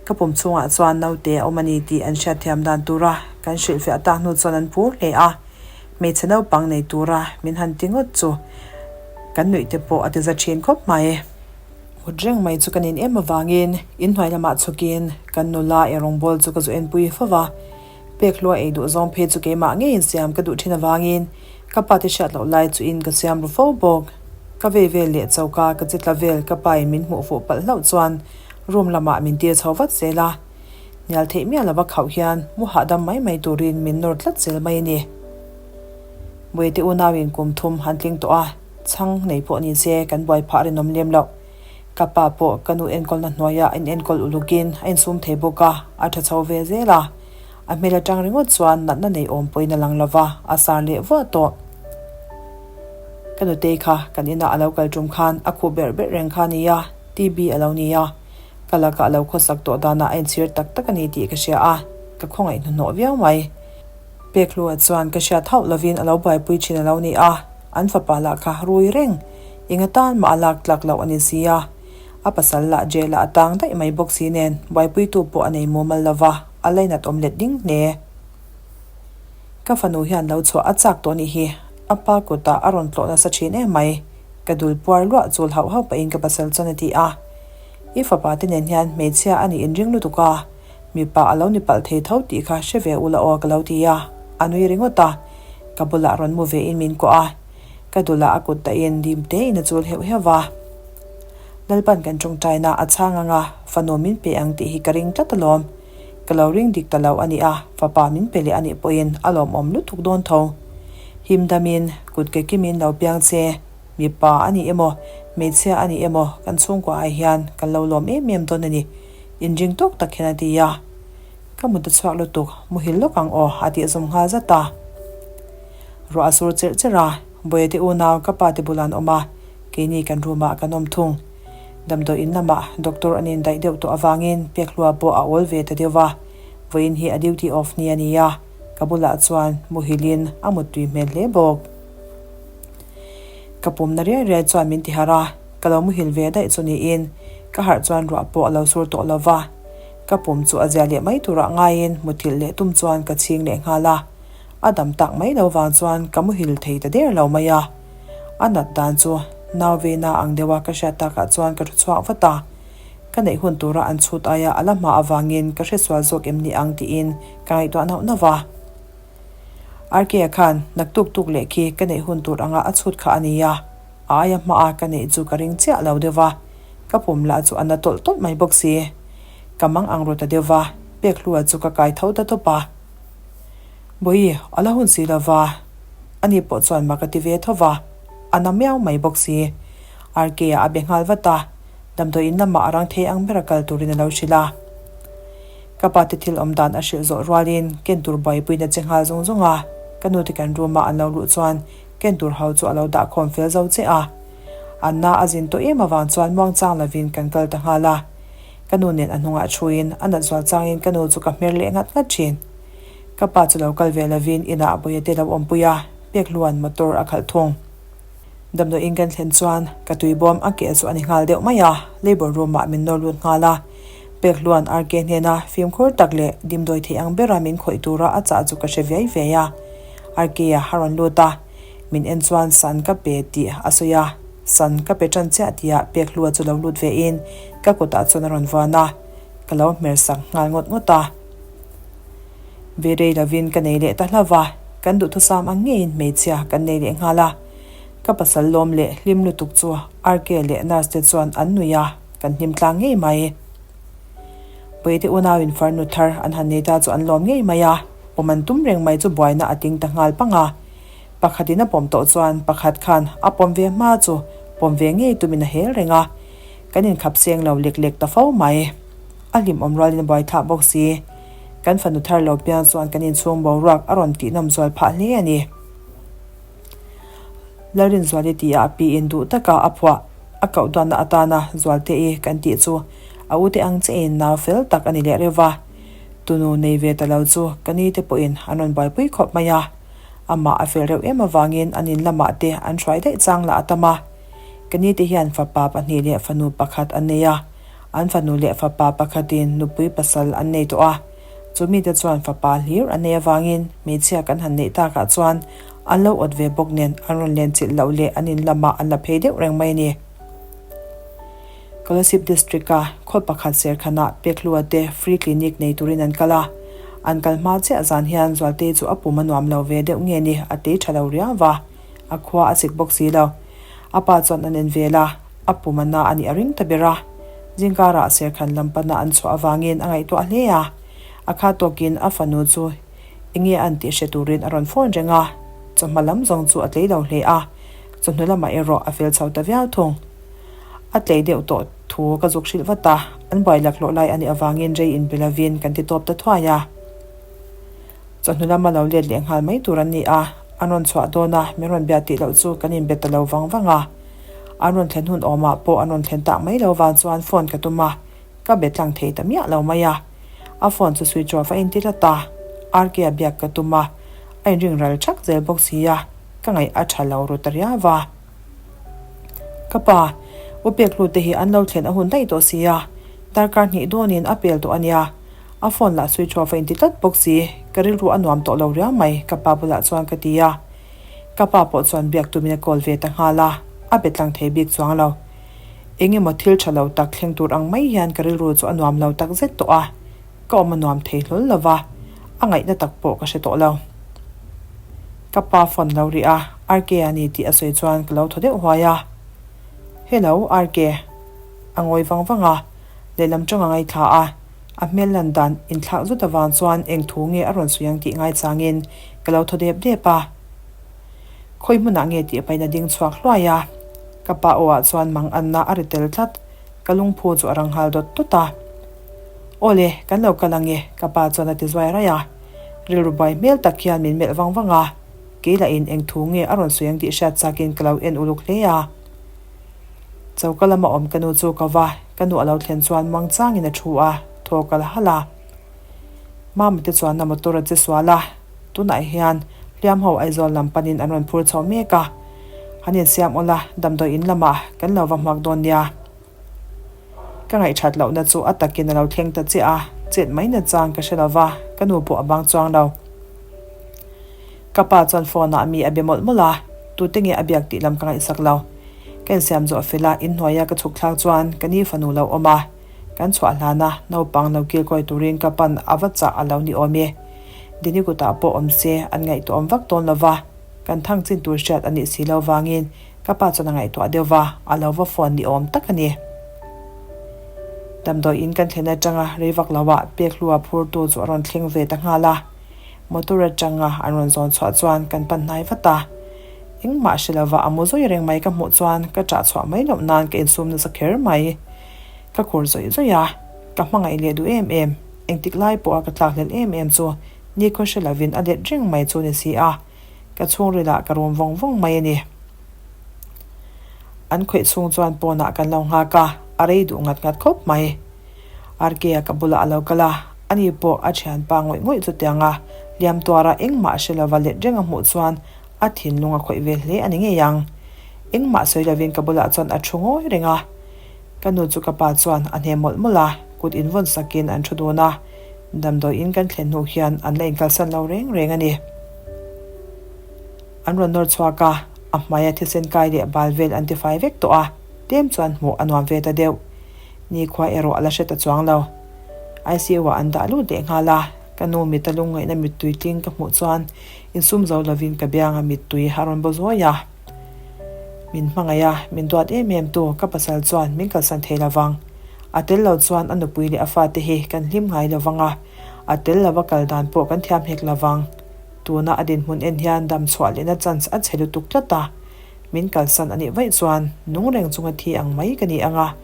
Ka pum chhungah chuan naute a awm a ni tih an hriatthiam dan tura kan hrilhfiah tak hnu chuan an phur hle a, hmeichhe naupang nei tura min han ti ngawt chu. Kan nuih te pawh a ti za thin khawp mai. Mut reng mai chu ka nin em avangin inhnuai lamah chhukin kan nula eirawngbawl chu ka zu enpui fo va. Pek hlua ei duh zawng phei chu keimah ngeiin siam ka duh thin avangin ka pa te hriat loh lai chu in ka siam ru fo bawk. Ka vei vel leh choka ka che tla vel ka pa in min hmuh fuh palh hlauh chuan room lamah min tir chho vat zel a. Hnial theih miah lova khauh hian mu hahdam mai mai turin min nawr tlat zel mai a ni. Buaite unauin kum thum han tling tawh a, chhang nei pawh ni se kan buai phah rinawm lem loh. Ka pa pawh ka nu enkawlna hnuaiah a inenkawl ulukin a insum thei bawk a, a tha chho ve zel a. A hmel atang ringawt chuan natna nei awm pawhin a lang lo va, a sar leh vuah tawh. Ka nutei kha kan inah a lo kal tum khan a khuh berh berh reng kha a ni a, TB a lo ni a. Ka lakah a lo khawsak tawh danah a inchhir tak tak a ni tih ka hria a, ka khawngaih hnuhnawh viau mai. Pekhlua chuan ka hriat hauh lovin a lo buaipui thin a lo ni a, an fapa lah kha rui reng, eng atan mah a lak tlak loh a ni si a. A pasal lah jail ah a tang daih mai bawk si nen buaipuitu pawh a nei mumal lo va, a lainat awm let ding hle. Ka fanu hian lo chhuah a chak tawh nih hi, a pa kutah a rawn tlawh nasa thin em mai, ka dul puar luah chul hauh hauh pahin ka pasal chuan a ti a. I fapa te nen hian hmeichhia a nih inring lutuk a, Mipa a lo ni palh thei tho tih kha hre ve ula aw ka lo ti a, a nui ringawt a. Ka bulah rawn mu ve in min kuah a, ka dulah a kut dahin dim tein a chul heuh heuh va. Lalpan kan tawngtaina a chhang ang a, fanu min pe ang tih hi ka ring tlat alawm. Ka lo ring dik ta lo a nih a, fapa min pe leh a nih pawhin a lawmawm lutuk dawn tho. Him damin, kut ke kimin lo piang che, mipa a ni emaw, hmeichhia a ni emaw kan chhungkua ah hian kan lo lawm em em dawn a ni. Inring tawk tak hian a ti a, Ka mut a chhuak lutuk, muhil lawk ang aw a tih zawm nghal zat a. Ruah a sur cherh cherh a, Bawihte unau ka pa te bulah an awm a, keini kan room ah kan awm thung. Damdawi in lamah doctor an indaih deuh tawh avangin Pekhlua pawh a awl ve ta deuh va, vawiin hi a duty off ni a ni a, ka bulah chuan muhilin a muttui hmel hle bawk. Ka pumna riai riai chuan min ti harh a. Ka lo muhil ve daih chu niin ka harh chuan ruah pawh a lo sur tawh lo va, ka pum chu a zia leh mai turah ngaiin muthilh leh tum chuan ka chhing leh nghal a, a dam tak mai lo vang chuan ka muhil thei ta der lo mai a. A nat dan chu nau veina ang deuha ka hriat takah chuan ka thu chhuak vat a, ka neih hun tura an chhut aia a la hma avangin ka hresual zawk em ni ang tiin ka ngaihtuah nauh nauh va. RK-a khan naktuk tuk leh khi ka neih hun tur anga a chhut kha a ni a. A aia hmaa ka neih chu ka ring chiah lo deuh va, ka pum lah chu a na tawlh tawlh mai bawk si. Ka mang ang ru ta deuh va, pek hlua chu ka kai tho ta tawp a. Bawi, a la hun si lo va, ani pawh chuan mak a ti ve tho va, a na miau mai bawk si. RK-a a be nghal vat a, damdawi in lamah a rang thei ang ber a kal turin a lo hrilh a. Ka pa te thil awm dan a hrilh zawh rualin ken tur buaipuiin a che nghal zung zung a, ka nu te kan room-a an lo luh chuan Ken tur ho chu a lo dah khawm fel zo che a. Anna a zin tawh em avang chuan muangchang lovin kan kal ta nghal a. Ka nu nen a hnungah thuin a nat zual changin ka nu chu ka hmer leh ngat ngat thin. Ka pa chu lo kal ve lovin inah Bawia te lo awmpui a, Pekhluan motor a khalh thung. Damdawiin kan thlen chuan ka tuibawm a keh chu a ni nghal deuh mai a, labour room ah min nawr lut nghal a. Pekhluan RK hnena fimkhur tak leh dimdawi theih ang bera min khawih tura a chah chu ka hre viai viai a. Arkeia a rawn lut a, min en chuan san ka pe tih a sawi a, san ka pe ṭan chiah tihah Pekhlua chu lo lut vein ka kutah chuan a rawn vuan a, ka lo hmer sak nghal ngawt ngawt a. Ve rei lovin ka nei leh ta hlauh va, kan duhthusam ang ngeiin hmeichhia kan nei leh nghal a, ka pasal lawm leh hlim lutuk chu Arkea leh nurse te chuan an nuih a, kan hlim tlang ngei mai. Puite unauin farnu thar an han nei ta chu an lawm ngei mai a, pawm an tum reng mai chu buaina a ting ta nghal pang a. Pakhatin a pawm tawh chuan pakhat khan a pawm ve hma chu pawm ve ngei tumin a hel reng a, kan inkhap seng lo lek lek ta fo mai. A hlimawm rualin a buai thlah bawk si. Kan fanu thar lo piang chuan kan inchhung boruak a rawn tihnawm zual phah hle a ni. Lalrinzuali tih ah pi in duh taka a phuah a koh duatna atana Zualte i kan tih chu a ute ang che in nau fel tak a ni leh reuh va. Tunu nei ve ta lo chu ka ni te pawhin an rawn buaipui khawp mai a. Amah a fel reuh em avangin an in lamah te an hruai daih chang lah a tam a. Ka ni te hian fapa pahnih leh fanu pakhat an nei a. An fanu leh fapa pakhatin nupui pasal an nei tawh a. Chu mite chuan fapa hlir an nei avangin hmeichhia kan han neih takah chuan An lo awt ve bawk nen an rawn len chilh loh leh an in lamah an la phei deuh reng mai a ni. Kolasib District-a khaw pakhat Serkhanah Pekhlua te free clinic nei turin an kal a. An kal hma chiah zan hian Zualtei chu a pum a nuam lo ve deuh nge ni a tei tha lo riau va, a khua a chik bawk si lo. A pa chuan an en vel a, a pum a na a nih a ring ta ber a. Zingkarah Serkhan lam pana an chhuah avangin a ngaihtuah hle a. A kha tawkin a fanu chu enge an tih hre turin a rawn phone reng a, chawhma lam zawng chu a tlei lo hle a, chawhnu lamah erawh a fel chho ta viau thung. A tlei deuh tawh thu ka zuk hrilh vat a, an buai laklawh lai a nih avangin rei inbe lovin kan ti tawp ta thuai a. Chawhnu lama lo let leh nghal mai tur an ni a, an rawn chhuah dawn a, min rawn bia tih loh chu kan inbe ta lo vang vang a. An rawn thlen hun awmah pawh an rawn thlen tak mai lo vang chuan phone ka tum a, Ka be tlang thei ta miah lo mai a. A phone chu switch off a inti tlat a. RK a biak ka tum a, a inring ral thak zel bawk si a, ka ngaih a tha lo ru ta riau va. Ka pa, U Peklu te hi an lo thlen a hun daih tawh si a, darkar hnih dawnin a pel tawh a nia. A phone lah switch off a inti tlat bawk si, ka rilru a nuam tawh lo riau mai ka pa bulah chuan ka ti a. Ka pa pawh chuan biak tumin a call ve ta nghal a, a be tlang thei bik chuang lo. Eng emaw thil tha lo tak thleng tur ang mai hian ka rilru chu a nuam lo tak zet tawh a, ka awm a nuam thei hlawl lo va, a ngaihna tak pawh ka hre tawh lo. Ka pa phone lo rih a, RK a ni tih a sawi chuan ka lo thaw deuh huai a. Hello, RK. A ngawi vang vang a, lehlam tawng a ngaithla a, a hmel lan dan inthlak zut avang chuan eng thu nge a rawn sawi ang tih ngaichangin ka lo thaw dep dep a. Khawi hmunah nge tih pain a ding chhuak hluai a, ka pa aw ah chuan mang anna a ri tel tlat, ka lungphu chu a rang nghal dawt dawt a. Aw le, kan lo kal ange, ka pa chuan a ti zuai raih a. Rilru buai hmel tak hian min melh vang vang a, kei lahin eng thu nge a rawn sawi ang tih hriat chakin ka lo en uluk hle a. Choka lama awm ka nu chu ka va, ka nu a lo thlen chuan muang changin a thu a, thaw ka la halh a. Mama te chuan a motor a che sual a, tunah hian hliam ho Aizawl lam panin an rawn phur chho mek a, han insiam awl a, damdawi in lamah kan lo va hmuak dawn nia. Ka ngaihthat lohna chu a takin a lo thleng ta chiah a, chet mai na chang ka hre lo va, ka nu pawh a bang chuang lo. Ka pa chuan phone ah mi a be mawlh mawlh a, tute nge a biak tih lam ka ngaihsak lo. Ka insiam zawh fel a, inhnuaia ka chhuk thlak chuan ka ni fanu lo awm a, Kan chhuah hlana naupang lo kilkawi turin ka pan a va chah a lo ni awm e. Dini kutah pawh awm se an ngaihtuah awm vak dawn lova, kan thang chin tur hriat a nih si lo vangin ka pa chuan a ngaihtuah deuh va, a lo va phone ni awm tak a ni. Damdawi in kan thlen atanga rei vak loah Pekhlua phurtu chu a rawn thleng ve ta nghal a. Motor atanga an rawn zawn chhuah chuan kan pan hnai vat a. Engmah hre lova a mu zawi reng mai ka hmuh chuan ka ṭah chhuah mai loh nan ka insum nasa kher mai. Ka khur zawih zawih a, ka hmangaih leh duh em em, engtik lai pawha ka tlak hlelh em em chu nikhaw hre lovin a let reng mai chu ni si a, ka chhungrilah ka rum vawng vawng mai a ni. An khawih chhung chuan pawnah kan lo nghak a, a rei duh ngat ngat khawp mai. RK-a ka bulah a lo kal a, ani pawh a thianpa ngawih ngawih chutianga hliam tuara engmah hre lova let reng a hmuh chuan a thinlung a khawih ve hle a ni ngei ang. Engmah sawi lovin ka bulah chuan a thu ngawi reng a. Ka nu chu ka pa chuan a hne mawlh mawlh a, kut invawn sakin an thu dun a, damdawi in kan thlen hnu hian an la inkalsan lo reng reng a ni. An rawn nawr chhuak a, a hmaia thisen kai leh bal vel an tifai vek tawh a, tlem chuan hmuh a nuam ve ta deuh. Nikhua erawh a la hre ta chuang lo. ICU ah an dah lut leh nghal a, ka nu mita lungngaihna mittui tling ka hmuh chuan insum zo lovin ka bianga mittui a rawn baw zuai a. Min hmangaih a, min duat em em tu ka pasal chuan min kalsan thei lo vang. A tel lo chuan a nupui leh a fate hi kan hlim ngai lo vang a, a tel lova kal dan pawh kan thiam hek lo vang. Tuna a dinhmun en hian dam chhuah lehna chance a chhe lutuk tlat a, min kalsan a nih vaih chuan nung reng chunga thi ang mai ka ni ang a,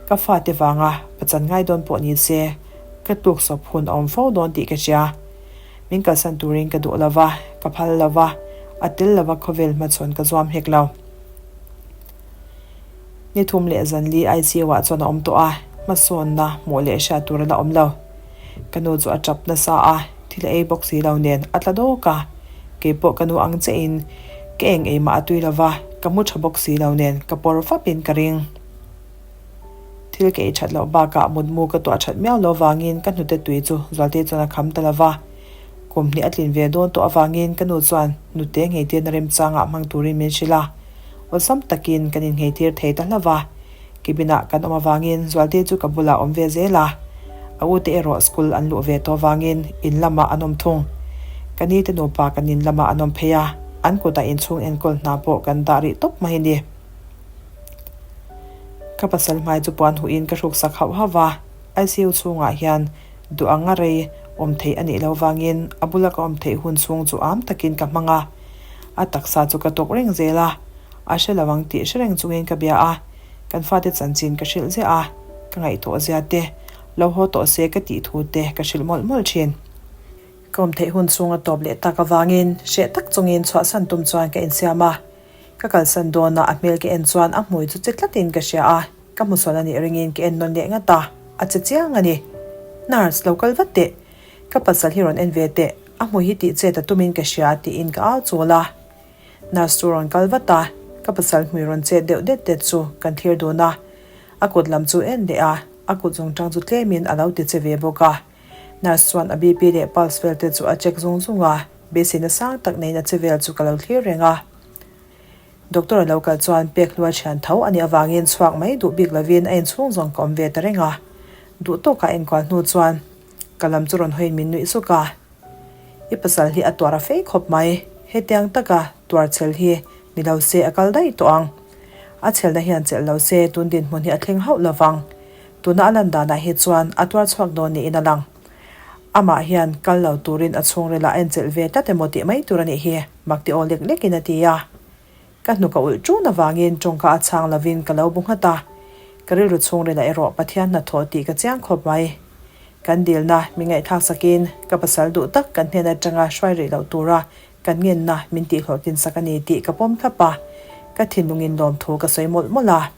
ka fate vanga pachan ngai dawn pawh ni se ka tluk sawp hun a awm fo dawn tih ka hria. Min kalsan turin ka duh lo va, ka phal lo va, a tel lova khawvel hmachhawn ka zuam hek lo. Ni thum leh zanli ICU ah chuan a awm tawh a, hmasawnna hmuh leh hriat tur a la awm lo. Ka nu chu a tap nasa a, thil a ei bawk si lo nen a tla dawk a. Keipawh ka nu ang chiahin ka eng ei mah a tui lo va, ka mu tha bawk si lo nen ka pawr fapin ka ring. Thil ka ei that loh bakah mutmu ka tuah that miau lo vangin ka hnute tui chu Zualtei chuan a kham ta lo va. Kum hnih a tlin ve dawn tawh avangin ka nu chuan nute ngheitirna remchangah hmang turin min hrilh a. Awlsam takin kan inngheitir thei ta hlauh a. Cabin-ah kan awm avangin Zualte chu ka bulah awm ve zel a. A ute erawh school an luh ve tawh avangin in lamah an awm thung. Ka nite nupa kan in lamah an awm phei a, an kutah inchhung enkawl hna pawh kan dah rih tawp mai a ni. Ka pasal hmai chu puan huhin ka hruksak hauh hauh va, ICU chhungah hian duh anga rei awm theih a nih loh vangin a bula ka awm theih hun chhung chu am takin ka hmang a. A taksa chu ka tawk reng zel a, a hre lo ang tih hre reng chungin ka bia a, kan fate chanchin ka hrilh ziah a, ka ngaihtuah zia te, lo haw tawh se ka tih thu te ka hrilh mawlh mawlh thin. Ka awm theih hun chhung a tawp leh tak avangin hreh tak chungin chhuahsan tum chuan ka insiam a, ka kalsan dawna a hmel ka en chuan a hmui chu che tlatin ka hria a, ka hmusawn a nih ringin ka en nawn leh ngat a, a che chiang a ni. Nurse, lo kal vat teh. Ka pasal hi rawn en ve teh, a hmui hi tih chet a tumin ka hria tiin ka au chawl a. Nurse chu rawn kal vat a, ka pasal hmui rawn chet deuh det det chu kan thlir dun a. A kut lam chu en leh a, a kut zungtang chu tlemin a lo ti che ve bawk a. Nurse chuan a BP leh pulse vel te chu a check zung zung a, beiseina sang tak neiin a che vel chu ka lo thlir reng a. Doctor a lo kal chuan pek hlua thian tho a nih avangin chhuak mai duh bik lovin a inchhung zawng ka awm ve ta reng a. Duh tawkah enkual hnu chuan ka lam chu rawn hawiin min nuih zuk a. I pasal hi a tuar a fei khawp mai, hetiang taka tuar chhel hi ni lo se a kal daih tawh ang. A chhelna hian chelh lo se tun dinhmun hi a thleng hauh lo vang. Tuna a lan danah hi chuan a tuar chhuak dawn niin a lang. Amah hian kal lo turin a chhungrilah a enchelh ve tlat emaw tih mai tur a nih hi, makti aw lek lekin a ti a. Ka hnuk a ulh ṭun avangin ṭawngka a chhang lovin ka lo bu nghat a. Ka rilru chhungrilah erawh Pathian hnathawh tih ka chiang khawp mai. Kan dilna min ngaihthlak sakin ka pasal duh tak kan hnen aṭanga hruai rih loh tura kan ngenna min tihhlawhtlin sak a ni tih ka pawm thlap a. Ka thinlungin lawmthu ka sawi mawlh mawlh a.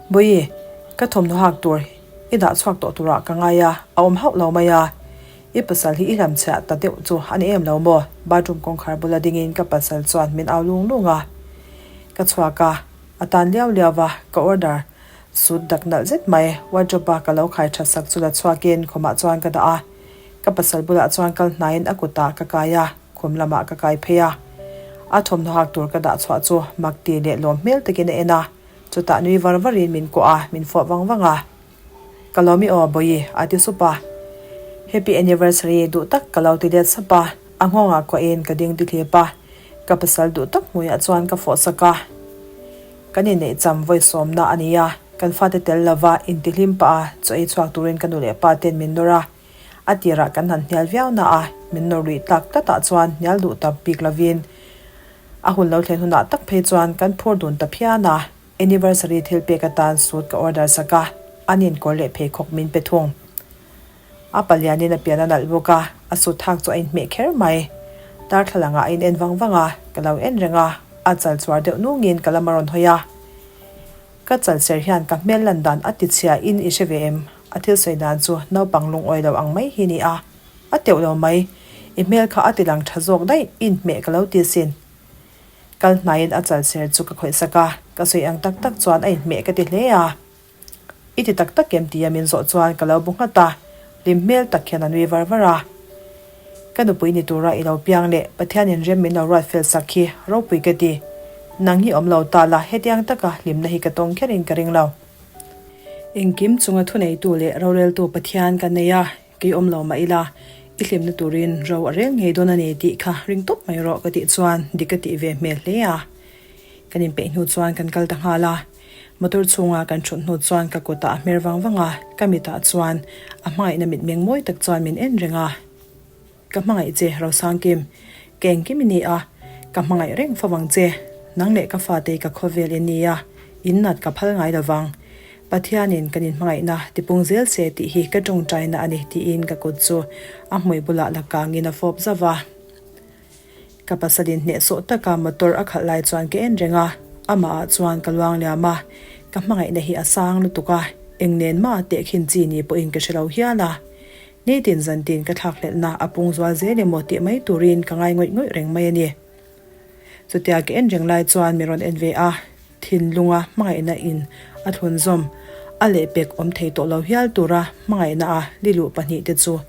Bawihi, ka thawmhnaw hak tur i dah chhuak tawh turah ka ngai a, a awm hauh lo mai a. I pasal hi i hlamchhiah ta deuh chu a ni em lo maw? Bathroom kawngkhar bula dingin ka pasal chuan min au lung lung a. Ka chhuak a, a tan liau liau va, ka order suit dak nalh zet mai wardrobe a ka lo khai that sak chu la chhuakin khumah chuan ka dah a. Ka pasal bulah chuan kal hnaiin a kutah ka kai a. Khum lamah ka kai phei a, a thawmhnaw hak tur ka dah chhuah chu mak ti leh lawm hmel takin a en a, chutah nui var varin min kuah a, min fawh vang vang a. Ka lawm i aw Bawihi a ti sup a. Happy anniversary duh tak ka lo ti let sap a, a nghawngah kuahin ka ding ti thlip a, ka pasal duh tak hmuiah chuan ka fawh sak a. Kan inneih cham vawi sawmna a ni a, kan fate tel lova intihlim pah a chaw ei chhuak turin ka nu leh pa ten min nawr a, A tirah kan han hnial viau na a, min nawr luih tlak tlatah chuan hnial duh ta bik lovin a hun lo thlen hunah tak phei chuan kan phur dun ta phian a. Anniversary thil pek atan suit ka order sak a, an inkawr leh pheikhawk min pe thung. A palianin a pian a nalh bawk a, a suit hak chu a inhmeh kher mai. Darthlalangah a in en vang vang a, ka lo en reng a, a chal chuar deuh nungin ka lam a rawn hawi a. Ka chal ser hian ka hmel lan dan a ti chhia in i hre ve em? A thil sawi dan chu naupang lungawi lo ang mai hi ni a, a teuh lo mai. I hmel kha a ti lang tha zawk daih, i inhmeh ka lo ti sin. Kal hnaiin a chal ser chu ka khawih sak a, ka sawi ang tak tak chuan a inhmeh ka ti hle a. I ti tak tak em tia min zawh chuan ka lo bu nghat a, hlim hmel tak hian a nui var var a. Ka nupui ni tura i lo piang leh Pathianin rem min lo ruat fel sak hi ropui ka ti. Nang hi awm lo ta la hetiang taka hlimna hi ka tawng kherin ka ring lo. Engkim chunga thuneitu leh roreltu Pathian ka nei a, kei awm lo mah ila, i hlimna turin ro a rel ngei dawn a ni tih kha ring tawp mai rawh ka tih chuan dik ka tih ve hmel hle a. Kan inpeih hnu chuan kan kal ta nghal a. Motor chhunga kan thut hnu chuan ka kutah a hmer vang vang a, ka mitah chuan a hmangaihna mitmeng mawi tak chuan min en reng a. Ka hmangaih che Rosangkim, ka engkim i ni a, ka hmangaih reng fo vang che, nang leh ka fate ka khawvel i ni a, in nat ka phal ngai lo vang. Pathianin kan inhmangaihna tipung zel se tih hi ka tawngtaina a ni tiin ka kut chu a hmui bulah la kangin a fawp zauh va. Ka pasalin hnehsawh taka motor a khalh lai chuan ka en reng a, amahah chuan ka luang liam a, ka hmangaihna hi a sang lutuk a, eng nen mah tehkhin chi ni pawhin ka hre lo hial a. Nitin zantin ka thlakhlelhna a pung zual zel emaw tih mai turin ka ngai ngawih ngawih reng mai a ni. Chutia ka en reng lai chuan min rawn en ve a, thinlunga hmangaihna in a thlunzawm a lehpek awm thei tawh lo hial tura hmangaihna a liluh pahnihte chu.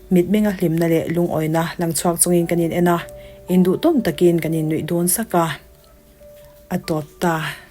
Mitmenga hlimna leh lungawina lang chhuak chungin kan in en a, induh tawm takin kan innuih dawn sak a. A tawp ta.